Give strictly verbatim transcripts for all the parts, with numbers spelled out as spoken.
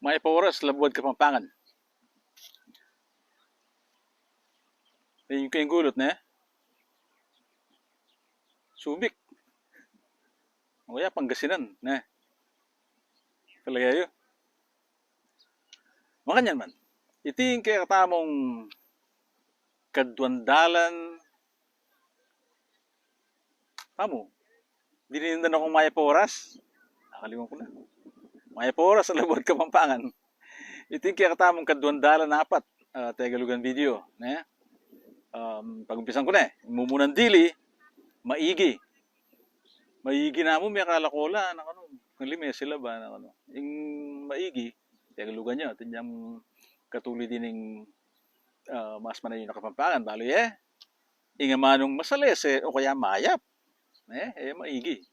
Mayap a oras, Labuad Kapampangan. Ayun keng gulut, ne? Subic. O kaya Pangasinan, ne? Talaga yu. Makanyan man. Iti ing kekatamung kaduang dalan. Tamu, dinan da na kung mayap a oras. Nakaliwan ku na. Mayap a oras, Labuad Kapampangan. Iti ing kekatamung kaduang dalan apat, ah, Tegalugan video, ne? Um, pagumpisan ku ne. Mumunan dili, maigi. Maigi namu, mekalakola, anak, anu. Kung lime sila ba, anak, anu. Ing maigi, Tegalugan yu, atin yang katulid ining, ah, mas manayun a Kapampangan, balu ye? Ing amanung masalese o kaya mayap. Eh, eh, maigi.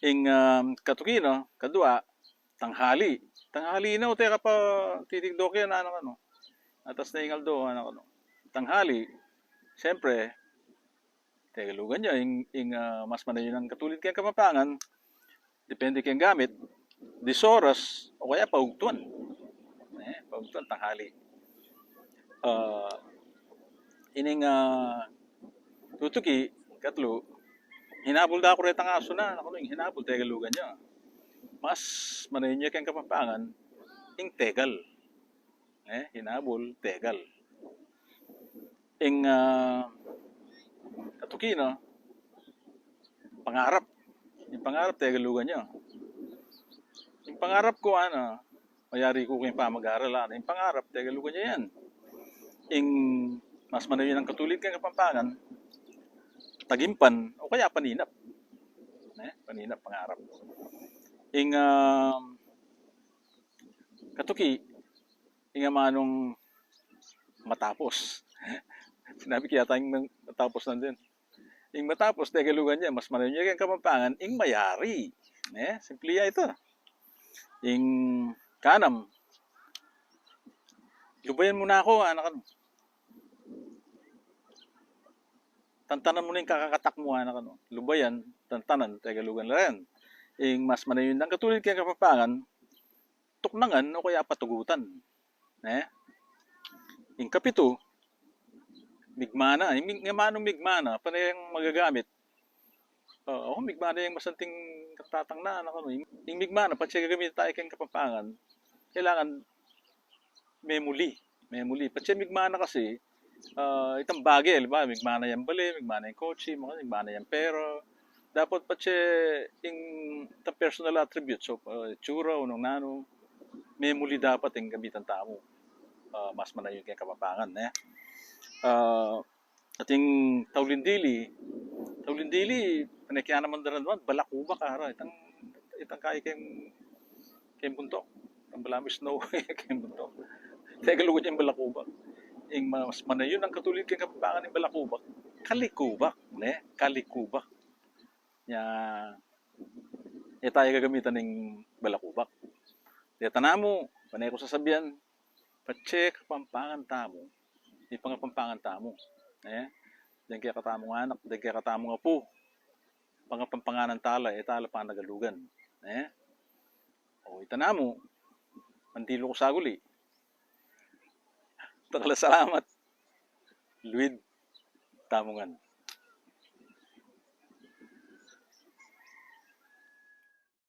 Ing, um, katuki, no? Kadua, tanghali. Tanghali na o teka pa titikdoke na, anak, anu. Atas na ing aldo, anak, anu. Tanghali, siyempre, Tegalugan yu, ing, ing, ah, mas manayun a katulid keng Kapampangan, depende keng gamit, dis oras, o kaya paugtuan. Eh, paugtuan, tanghali. Ah, ining, ah, tutuki, katlu, hinabul da ku retang asu na, anak, anu, ing hinabul, Tegalugan yu. Mas manayun ya keng Kapampangan, ing tegal. Eh, hinabul, tegal. Ing, ah, katuki, no? Pangarap. Ing pangarap, Tegalugan yu. Ing pangarap ku, anu, mayari ku keng pamag-aral, anu. Ing pangarap, Tegalugan yu yan. Ing mas manayun a katulid keng Kapampangan, tagimpan, o kaya paninap. Eh, paninap, pangarap. Ing, ah, katuki, ing amanung matapos. Sinabi ke yata ing matapos nandin. Ing matapos, Tegalugan yu, mas manayun ya keng Kapampangan, ing mayari. Eh, simple ya ita. Ing kanam, lubayan mu na ku, anak, anu. Tantanan mu na ing kakakatak mu, anak, anu. Lubayan, tantanan, Tegalugan la rin. Ing mas manayun a katulid keng Kapampangan, tuknangan o kaya patugutan. Ne? Ing kapitu, migmana. Ing mig-, ing amanung migmana, pane yang magagamit. Ah, o, migmana yang masanting katatang na, anak, anu. Ing, ing migmana, patse gagamit tamu keng Kapampangan, kailangan memuli. Memuli. Patse migmana kasi, ah, itang bage, halimbawa, migmana yang bale, migmana yang kotse, migmana yang pera. Dapat patse ing itang personal attributes, so, ah, itsura, o nung nanu, memuli dapat ing gamitan tamu. Ah, mas manayun keng Kapampangan, eh. Ah, ating taulin dili, taulin dili, pane ke naman daran, balakubak, ara, itang, itang kaya keng, keng buntuk, itang balamu snow, keng buntuk. Tegalugan yu ing balakubak. Ing mas manayun a katulid keng Kapampangan ing balakubak, kalikubak, ne? Kalikubak. Nya, e taya gagamitan ing balakubak. Deta namu, pane ku sasabian, patse Kapampangan tamu, ipangapampangan tamu. Eh? Deng kekatamung anak, deng kekatamung apu, pangapampanganan tala, e tala panagalugan. Eh? O, ita namu, mandilu ku saguli. Dakal a salamat. Luid tamu ngan.